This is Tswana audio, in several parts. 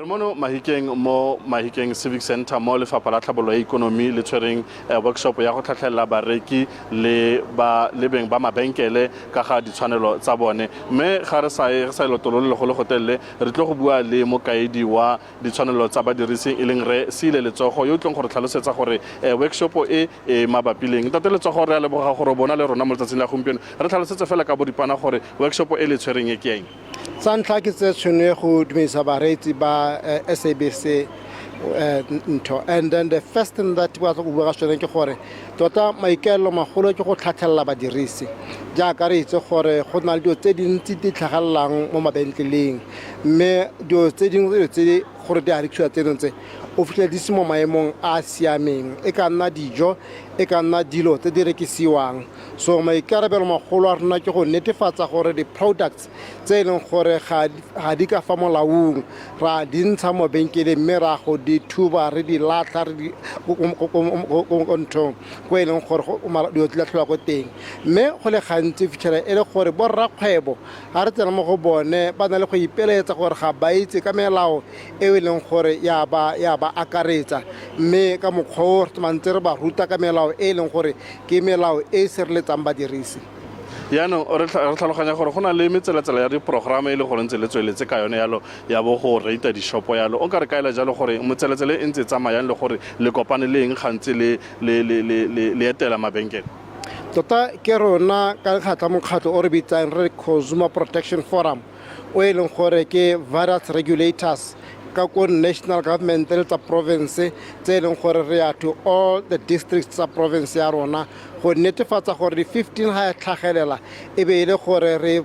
Re mono Mahikeng mo Mahikeng Civic Center mo Lefapha la Tlhabololo ya Ikonomi le tshwereng workshop ya go tlhatlhelela bareki le ba le beng ba mabenkele ka ga ditshwanelo tsa bone. Mme ga re sa ye re sa lotolole le go le go telele re tlo go bua le mokaedi wa ditshwanelo tsa badirisi e leng Rre Seile Letsogo yo o tlong go re tlhalosetsa gore workshop e e mabapi leng. Ntate Letsogo re a leboga gore o bona le rona mo letsatsing la gompieno. Re tlhalosetse fela ka boripana gore workshop e le tshwereng e ke eng. Sa ntlha ke tse tshweno e go dumedisa bareetsi ba SABC ntho and then the first thing that ba go bua ka sone ke gore tota maikaelelo magolo ke go tlhatlhelela badirisi jaaka re itse gore go na le dilo tse dintsi di tlhagelelang mo mabentleleng mme dilo tse dingwe dilo tse gore di a rekisiwa tseno tse o fitlhela di se mo maemong a a siameng e ka nna dijo e ka nna dilo tse di rekisiwang. So maikarabelo magolo a rona ke go netefatsa gore di-products tse e leng gore ga di ka fa molaong ra di ntsha mo benkeleng mme ra go di thuba re di latlha re di ko nthong ko e leng gore dilo di latlhelwa ko teng. Mme go le gantsi fitlhela e le gore borrakgwebo ga re tsena mo go bone ba na le go ipelaetsa gore ga ba itse ka melao eo e leng gore ya ba ya ba akaretsa mme ka mokgwa o re tsamaya re ba ruta ka melao e e leng gore ke melao e e sireletsang badirisi. Jaanong re tlhaloganya gore go na le metselatsela ya diporograma e le gore ntse le tsweletse ka yone yalo ya bo go rata dishopo yalo. O ka re kaela jalo gore metselatsela e ntse e tsamayang le gore le kopane le eng gantsi le etela mabenkele? Tota ke rona ka lekgatlha mokgatlho o re bitsang re Consumer Protection Forum o e leng gore ke various regulators ka ko national government le tsa province tse e leng gore re ya to all the districts tsa province ya rona go netefatsa gore di-15 ga e tlhagelela e be e le gore re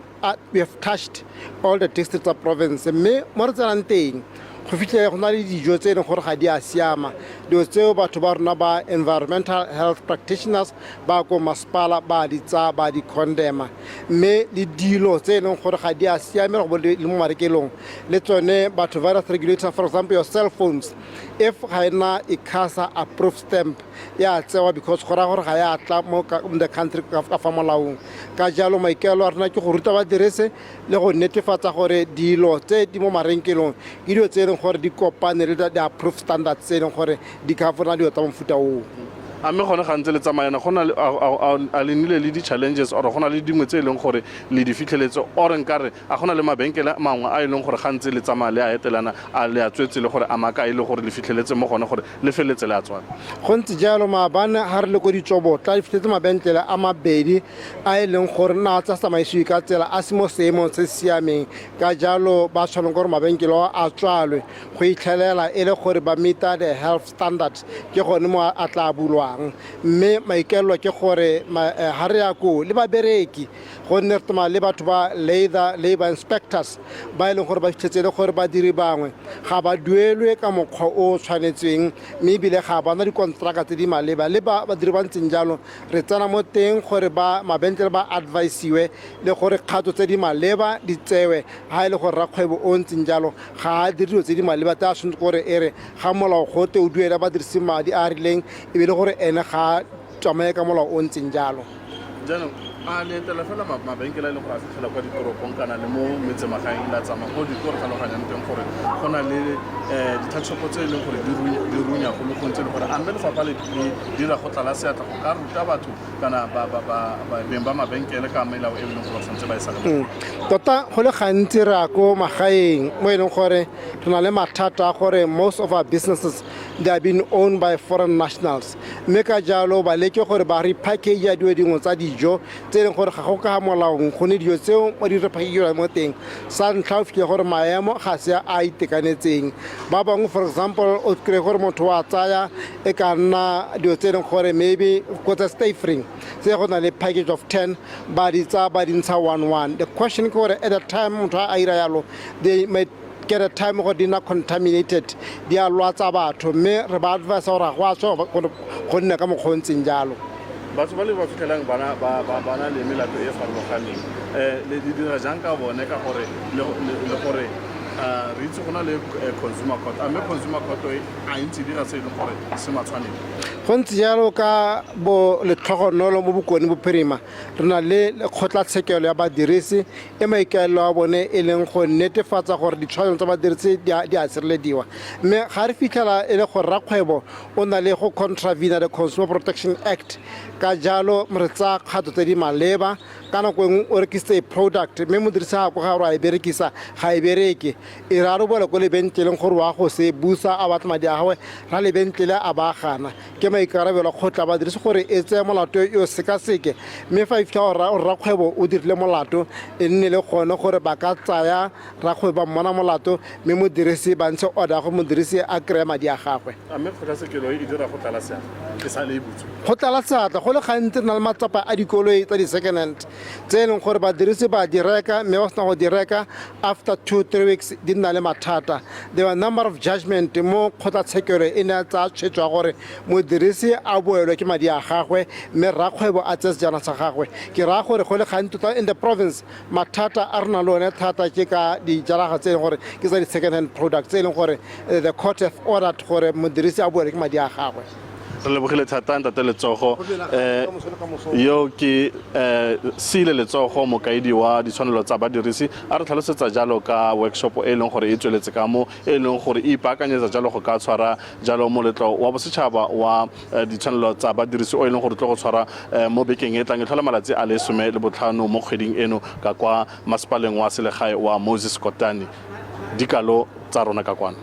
we have touched all the districts tsa province. Mme mo re tsenang teng go fitlhele go na le dijo tse e leng gore ga di a siama, dilo tseo batho ba rona ba environmental health practitioners ba ko masepala ba di tsaya ba di condema, mme le dilo tse e leng gore ga di a siamela go bo le mo marekelong le tsone batho virus regulator, for example your cell phones, if ga e na ICASA approved stamp ya tsewa because go raya gore ga ya tla mo the country ka fa molaong. Ka jalo maikaelelo a rona ke go ruta badirisi le go netefatsa gore dilo tse di mo marenkelong ke dilo tse e leng gore di kopane le di-approved standards tse e leng gore di cover dilo tsa mofuta oo. A mme gone ga ntse le tsamayana go na le a le nnile le di-challenges or go na le dingwe tse e leng gore le di fitlheletse or nkare a go na le mabenkele mangwe a e leng gore ga ntse le tsamaya le a etelana a le a tswetse le gore a maka e le gore le fitlheletse mo gone gore le feleletse le a tswala? Go ntse jalo, maabane ga re le ko Ditsobotla re fitlhetse mabentlele a mabedi a e leng gore na tsa tsamaisiwe ka tsela a se mo seemong se se siameng, ka jalo ba tshwaneng gore mabenkele ao a tswalwe go itlhelela e le gore ba meeta the health standards, ke gone mo a tla bulwang. Mme maikaelelo ke gore ga re ya koo le babereki gonne re tsamaya le batho ba labor inspectors ba e leng gore ba fitlhetse e le gore badiri bangwe ga ba duelwe ka mokgwa o o tshwanetseng mme ebile ga ba na dikonteraka tse di maleba le badiri ba ntseng jalo. Re tsena mo teng gore ba mabentlele ba advisiwe le gore kgato tse di maleba di tsewe ga e le gore rakgwebo o ntseng jalo ga a dire dilo tse di maleba tse a tshwanetse gore e re ga molao gote o duela badirisi madi a a rileng e be le gore ene ga a tsamaye ka molao o ntseng jalo. Jaanong a le etela fela mabenkele a e leng gore a fitlhela kwa ditoropong kana le mo metsemagaeng la tsamaya ko di ko re tlhaloganyang teng gore go na le di-tuckshopo tse e leng gore di runya go le gontsi e le gore a mme lefapha le dira go tlala seatla go ka ruta batho kana beng ba mabenkele ka melao e leng gore ba tshwanetse ba e sale? Tota go le gantsi re ya ko magaeng mo e leng gore re na le mathata a gore most of our businesses they are being owned by foreign nationals, mme ka jalo ba leke gore ba repackage dilo dingwe tsa dijo tse e leng gore ga go ka molaong gonne dijo tseo mo di repackage mo teng sa ntlha o fitlhele gore maemo ga se a itekanetseng. Ba bangwe, for example, o kry gore motho wa tsaya e ka nna dilo tse e leng gore maybe kgotsa Stayfree tse go na le package of 10 ba di tsaya ba di ntsha one one. The question ke gore at the time motho a ira yalo they might get a time gore di nna contaminated, di a lwatsa batho, mme re ba advise gore ga go a tshwa go nne ka mokgwa o ntseng jalo. Batho ba le ba fitlhelang ba na le melato e e farologaneng, le di dira jang ka bone ka gore le gore re itse go na le consumer court, a mme consumer court e a ntse dira se e leng gore se matshwanedi? Go ntse jalo ka bo letlhogonolo mo Bokone Bophirima re na le kgotlatshekelo ya badirisi e maikaelelo a bone e leng go netefatsa gore ditshwanelo tsa badirisi di a sirelediwa. Mme ga re fitlhela e le gore rakgwebo o na le go contravene the Consumer Protection Act, ka jalo re tsaya kgato tse di maleba. Ka nako engwe o rekisitse product mme modirisi ga ko ga gore a e berekisa ga e bereke, e ra re boela ko lebentleleng gore wa go se busa a batla madi a gagwe, ra lebentlele a ba gana. Ke maikarabelo a kgotla badirisi gore e tseye molato e o sekaseke, mme fa e fitlha gore rakgwebo o dirile molato e nne le gone gore ba ka tsaya rakgwebo ba mmona molato mme modirisi ba ntshe order ya gore modirisi a kry-e madi a gagwe. A mme kgotlatshekelo e dira go tlala seatla e sa le e butswe? Go tlala seatla go le gantsi re na le matsapa a dikoloi tsa di-second hand tse e leng gore badirisi ba di reka mme ba sena go di reka after 2-3 weeks di nna le mathata. There were number of judgment mo kgotlatshekelo e ne ya tsaya tshwetso ya gore modirisi a boelwe ke madi a gagwe mme rrakgwebo a tseye sejana sa gagwe. Ke raya gore go le gantsi tota in the province mathata a re nang le one thata ke ka dijanaga tse e leng gore ke tsa di-second hand products tse e leng gore the court have ordered gore modirisi a boelwe ke madi a gagwe. Re lebogile thata ntate Letsogo. Yo ke Sile Letsogo, mokaedi wa ditshwanelo tsa badirisi, a re tlhalosetsa jalo ka workshop e leng gore e tsweletse ka mo e leng gore e ipaakanyetsa jalo go ka tshwara jalo moletlo wa bosetšhaba wa ditshwanelo tsa badirisi o e leng gore tlo go tshwara mo bekeng e tlang e tlhola malatsi a le 15 mo kgweding eno ka kwa masepaleng wa selegae wa Moses Kotane. Dikalo tsa rona ka kwano.